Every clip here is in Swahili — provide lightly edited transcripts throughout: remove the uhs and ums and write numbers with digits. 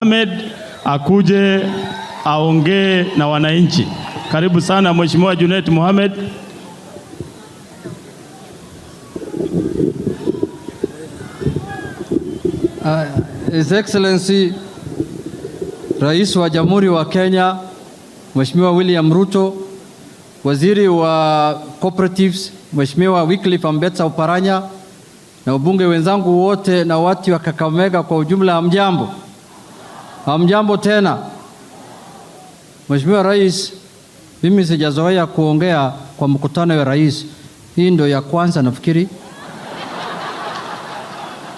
Mohamed akuje aongee na wananchi. Karibu sana Mheshimiwa Junet Mohamed. His Excellency Rais wa Jamhuri wa Kenya Mheshimiwa William Ruto, Waziri wa Cooperatives Mheshimiwa Wycliffe Ambetsa Oparanya na wabunge wenzangu wote na watu wa Kakamega kwa ujumla, hamjambo? Hamjambo tena. Mheshimiwa Rais, mimi sijazoea kuongea kwa mkutano wa rais. Hii ndio ya kwanza nafikiri.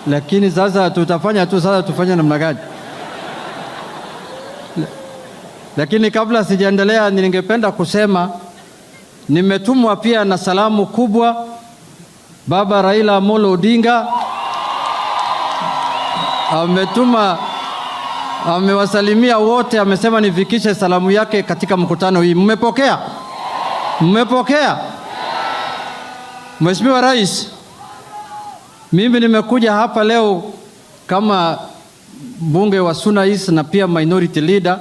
Lakini sasa tutafanya tu, sasa tufanye namna gani? Lakini kabla sijaendelea, ningependa kusema nimetumwa pia na salamu kubwa Baba Raila Amolo Odinga ametuma, amewasalimia wote, amesema nifikishe salamu yake katika mkutano hii. Mmepokea? Mmepokea? Mheshimiwa Rais, mimi nimekuja hapa leo kama mbunge wa Suna East na pia minority leader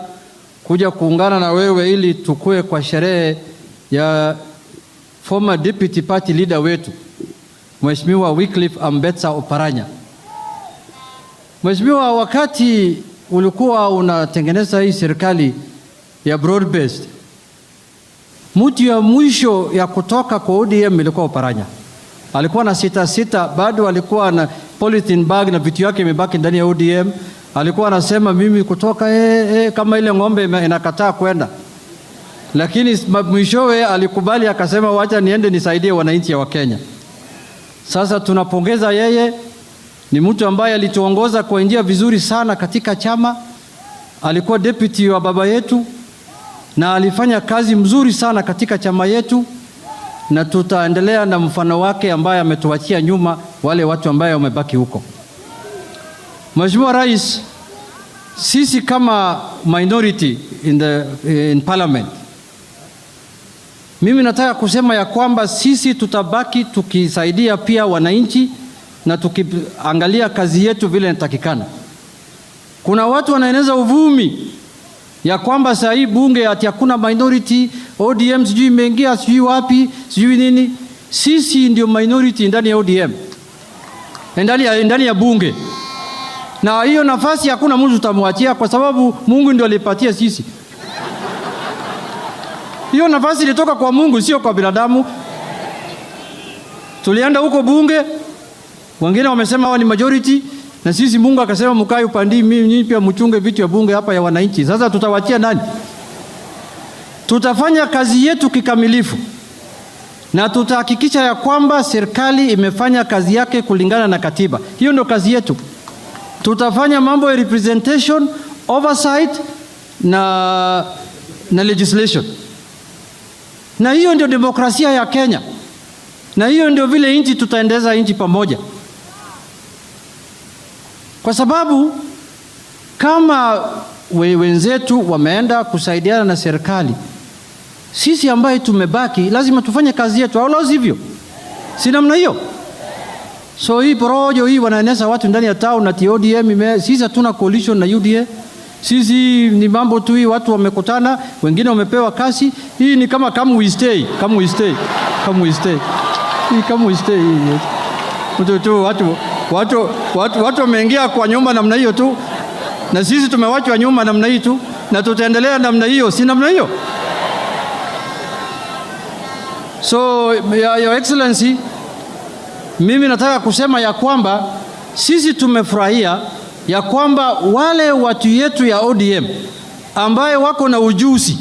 kuja kuungana na wewe ili tukue kwa sherehe ya former deputy party leader wetu Mheshimiwa Wycliffe Ambetsa Oparanya. Mheshimiwa, wakati ulikuwa unatengeneza hii serikali ya broad based, mtu ya mwisho ya kutoka kwa ODM ilikuwa Oparanya. Alikuwa na sita sita, bado alikuwa na polythene bag na vitu yake imebaki ndani ya ODM. Alikuwa anasema mimi kutoka kama ile ng'ombe inakataa kwenda. Lakini mwishowe alikubali akasema wacha niende nisaidie wananchi wa Kenya. Sasa tunapongeza yeye, ni mtu ambaye alituongoza kwa njia vizuri sana katika chama. Alikuwa deputy wa baba yetu na alifanya kazi mzuri sana katika chama yetu, na tutaendelea na mfano wake ambaye ametuachia nyuma wale watu ambaye wamebaki huko. Mheshimiwa Rais, sisi kama minority in parliament, mimi nataka kusema ya kwamba sisi tutabaki tukisaidia pia wananchi na tukiangalia kazi yetu vile inatakikana. Kuna watu wanaeneza uvumi ya kwamba saa hii bunge ati hakuna minority, ODM sijui imeingia sijui wapi sijui nini. Sisi ndio minority ndani ya ODM, ndani ya bunge, na hiyo nafasi hakuna mtu tutamwachia kwa sababu Mungu ndio alipatia sisi. Hiyo nafasi ilitoka kwa Mungu, sio kwa binadamu. Tulienda huko bunge, wengine wamesema hawa ni majority, na sisi Mungu akasema mkae upande, mimi pia mchunge vitu ya bunge hapa ya wananchi. Sasa tutawachia nani? Tutafanya kazi yetu kikamilifu na tutahakikisha ya kwamba serikali imefanya kazi yake kulingana na katiba. Hiyo ndio kazi yetu. Tutafanya mambo ya representation, oversight na legislation. Na hiyo ndio demokrasia ya Kenya. Na hiyo ndio vile nchi tutaendeza nchi pamoja. Kwa sababu kama wenzetu wameenda kusaidiana na serikali, sisi ambaye tumebaki lazima tufanye kazi yetu, au la sivyo? Si namna hiyo? So hii porojo hii wanaeneza watu ndani ya town na ODM, sisi hatuna coalition na UDA. Sisi ni mambo tu hii, watu wamekutana, wengine wamepewa kasi. Hii ni kama come we stay, come we stay, come we stay. Hii come we stay. Mtu tu watu wameingia kwa nyumba namna hiyo tu, na sisi tumewachwa nyuma namna hii tu, na tutaendelea namna hiyo, si namna hiyo? So Your Excellency, mimi nataka kusema ya kwamba sisi tumefurahia ya kwamba wale watu yetu ya ODM ambaye wako na ujuzi,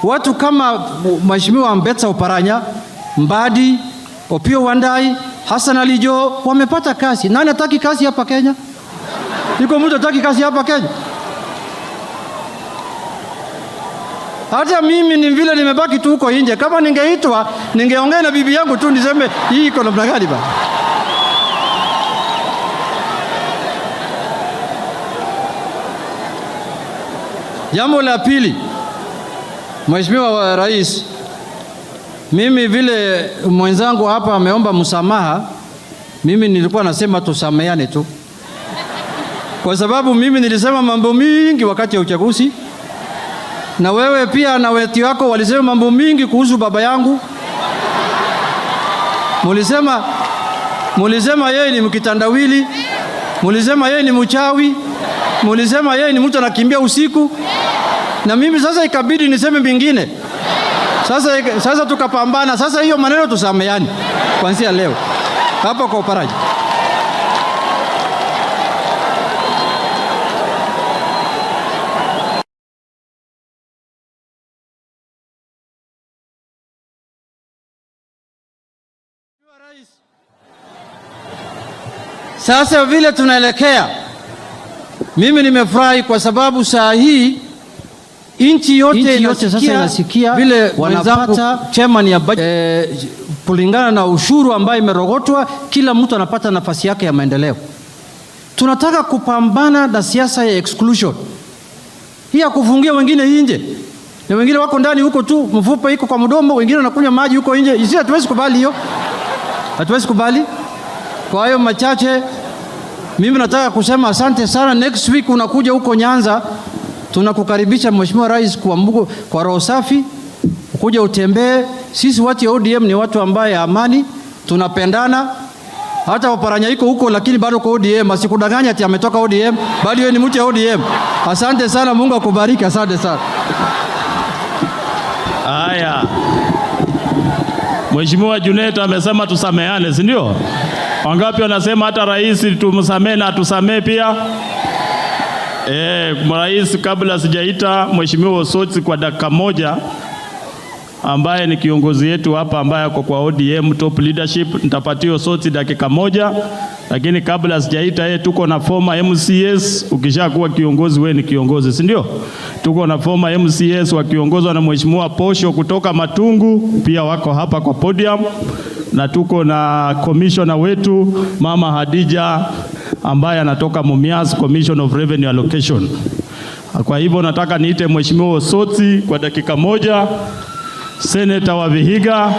watu kama Mheshimiwa Ambetsa Oparanya, Mbadi, Opiyo Wandayi, Hassan Ali Joho wamepata kazi. Nani hataki kazi hapa Kenya? Iko mtu hataki kazi hapa Kenya? Hata mimi ni vile nimebaki tu huko nje. Kama ningeitwa ningeongea na bibi yangu tu niseme hii iko namna gani bana. Jambo la pili, Mheshimiwa Rais, mimi vile mwenzangu hapa ameomba msamaha, mimi nilikuwa nasema tusameane tu. Kwa sababu mimi nilisema mambo mingi wakati ya uchaguzi, na wewe pia na wetu wako walisema mambo mingi kuhusu baba yangu. Mulisema yeye ni mkitandawili, mulisema yeye ni mchawi, mulisema yeye ni mtu anakimbia usiku, na mimi sasa ikabidi niseme mingine. Sasa tukapambana. Sasa hiyo maneno tusameane kuanzia leo hapa kwa Oparanya. Sasa vile tunaelekea, mimi nimefurahi kwa sababu saa hii nchi yote inasikia vile wanapata chairman ya budget, kulingana na ushuru ambayo imerogotwa, kila mtu anapata nafasi yake ya maendeleo. Tunataka kupambana na siasa ya exclusion hii ya kufungia wengine nje na wengine wako ndani huko tu, mfupa iko kwa mdomo, wengine wanakunywa maji huko nje. Sisi hatuwezi kubali hiyo, hatuwezi kubali. Kwa hayo machache, mimi nataka kusema asante sana. Next week unakuja huko Nyanza, tunakukaribisha Mheshimiwa Rais kwa roho safi, ukuja utembee. Sisi watu ya ODM ni watu ambaye amani, tunapendana. Hata Oparanya iko huko lakini bado kwa ODM, asikudanganya ati ametoka ODM, bado yeye ni mtu ya ODM. Asante sana, Mungu akubariki, asante sana. Haya. Mheshimiwa Junet amesema tusameane, si ndio? Wangapi wanasema hata rais tumsamee na atusamee pia? Rais, kabla sijaita Mheshimiwa Osotsi kwa dakika moja, ambaye ni kiongozi yetu hapa ambaye ako kwa ODM top leadership, nitapatia Osotsi dakika moja, lakini kabla sijaita yeye, tuko na former MCS. Ukishakuwa kiongozi wewe ni kiongozi, si ndio? Tuko na former MCS wakiongozwa na Mheshimiwa Posho kutoka Matungu, pia wako hapa kwa podium, na tuko na commissioner wetu Mama Hadija ambaye anatoka Mumias, Commission of Revenue Allocation. Kwa hivyo nataka niite Mheshimiwa Osotsi kwa dakika moja, Senator wa Vihiga,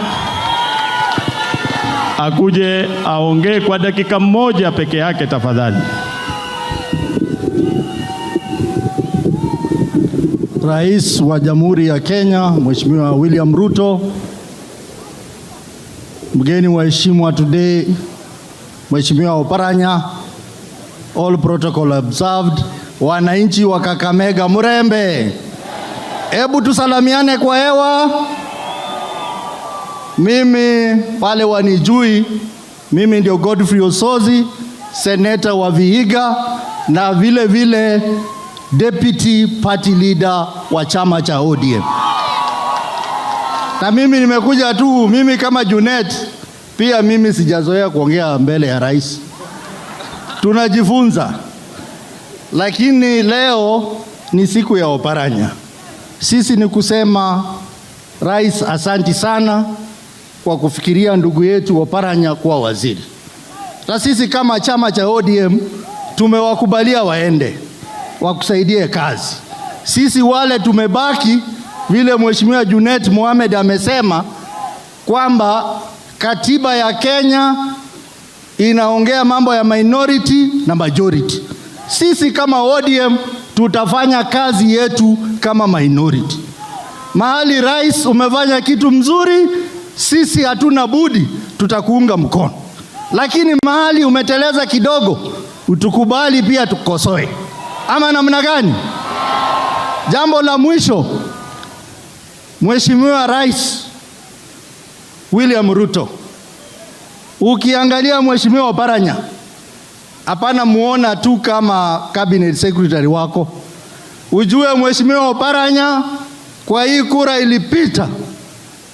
akuje aongee kwa dakika moja peke yake tafadhali. Rais wa Jamhuri ya Kenya Mheshimiwa William Ruto, mgeni wa heshima today Mheshimiwa Oparanya, all protocol observed. Wananchi wa Kakamega murembe, hebu tusalamiane kwa hewa. Mimi pale wanijui, mimi ndio Godfrey Osotsi, senator wa Vihiga na vile vile deputy party leader wa chama cha ODM. Na mimi nimekuja tu, mimi kama Junet, pia mimi sijazoea kuongea mbele ya rais. Tunajifunza. Lakini leo ni siku ya Oparanya. Sisi ni kusema rais, asanti sana kwa kufikiria ndugu yetu Oparanya kuwa waziri. Na sisi kama chama cha ODM tumewakubalia waende wakusaidie kazi. Sisi wale tumebaki, vile Mheshimiwa Junet Mohamed amesema kwamba katiba ya Kenya inaongea mambo ya minority na majority. Sisi kama ODM tutafanya kazi yetu kama minority. Mahali rais umefanya kitu mzuri, sisi hatuna budi, tutakuunga mkono. Lakini mahali umeteleza kidogo, utukubali pia tukosoe. Ama namna gani? Jambo la mwisho, Mheshimiwa Rais William Ruto, ukiangalia Mheshimiwa Oparanya, hapana muona tu kama cabinet secretary wako. Ujue Mheshimiwa Oparanya kwa hii kura ilipita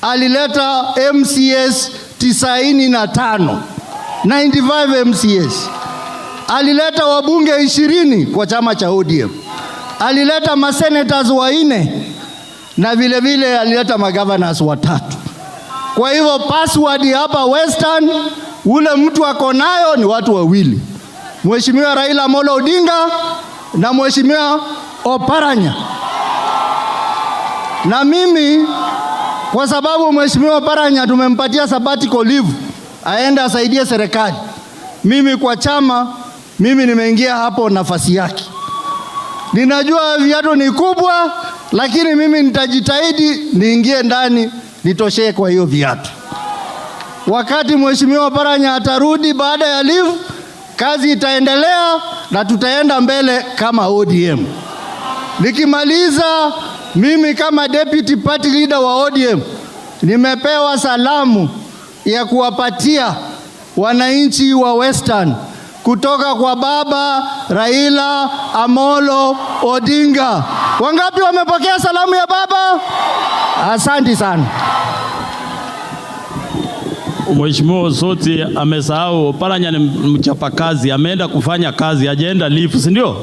alileta MCS 95, 95 MCS. Alileta wabunge 20 kwa chama cha ODM. Alileta masenators 4 na vile vile alileta magovernors 3. Kwa hivyo password hapa Western ule mtu ako nayo ni watu wawili, Mheshimiwa Raila Amolo Odinga na Mheshimiwa Oparanya. Na mimi kwa sababu Mheshimiwa Oparanya tumempatia sabbatical leave aende asaidie serikali, mimi kwa chama Mimi nimeingia hapo nafasi yake. Ninajua viatu ni kubwa, lakini mimi nitajitahidi niingie ndani nitoshee kwa hiyo viatu. Wakati Mheshimiwa Oparanya atarudi baada ya leave, kazi itaendelea na tutaenda mbele kama ODM. Nikimaliza, mimi kama deputy party leader wa ODM nimepewa salamu ya kuwapatia wananchi wa Western kutoka kwa baba Raila Amolo Odinga. Wangapi wamepokea salamu ya baba? Asante sana. Mheshimiwa Osotsi amesahau, Oparanya ni mchapakazi, ameenda kufanya kazi, hajaenda leave, si ndio?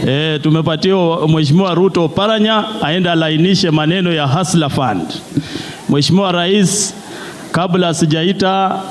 E, tumepatia Mheshimiwa Ruto Oparanya aende alainishe maneno ya Hustler Fund. Mheshimiwa Rais, kabla sijaita